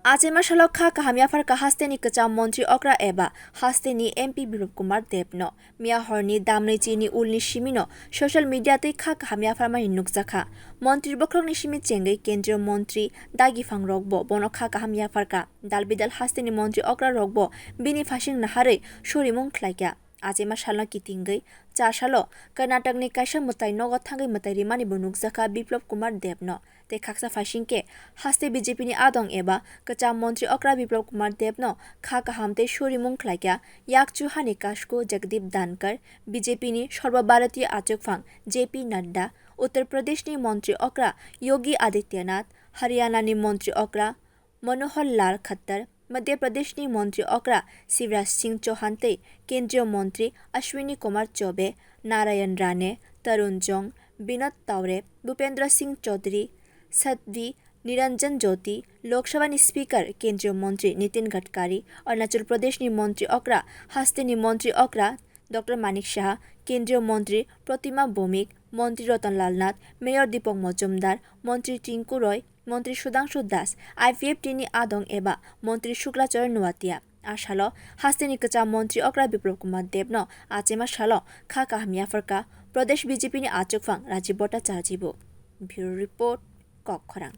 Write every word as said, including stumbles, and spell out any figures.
Achaima salo kha kaham yapharkha hasteni kwcham montri okra eba hasteni M P Biplab Kumar Debno. Miya horni damnwi chini ulni simino social media tei kha kaham yapharmani nukjakha. Montri bokhorokni simi chengwi kendriyo montri dagiphang rokbo bono kha kaham yapharkha. Dalbidal hasteni montri okra rokbo bini phasing naharwi surimung khlaikha. Achaima salno kitingwi cha salo Karnatokni kaisa mwtai nogo thangwi mwtai rimani bo nukjakha Biplab Kumar Debno. Tei khaksa phaising khe haste B J P ni adong eba kwcham montri okra Biplab Kumar Debno kha kaham tei surimung khlaikha yakchu hani kasku Jagdeep Dhankar, B J P ni Sarba Bharatiya achukphang J P Nadda, Uttar Pradesh ni montri okra Yogi Adityanath, Haryana ni montri okra Manohar Lal Khattar, Madhya Pradesh ni montri okra Shivraj Singh Chauhan tei kendriyo montri Ashwini Kumar Choube, Narayan Rane, Tarun Jong, Binod Taure, Bhupendra Singh Chaudhary, Sadhvi Niranjan Jyoti, Lok Sabha ni Speaker kendriyo montri Nitin Gadkari, Arunachal Pradesh ni montri okra hasteni montri okra Doctor Manik Saha, kendriyo montri Protima Bhowmik, montri Ratan Lal Nath, Mayor Deepak Majumdar, montri Tinku Roy, montri Sudhangshu Das, I P F T ni adong eba montri Shukla Charan Noatia. A salo hasteni kwcham montri okra Biplab Kumar Debno achaima salo kha kaham yapharkha Pradesh B J P ni achukphang Rajiv Bhattacharjee bo. Bureau Report, Kokkhorang.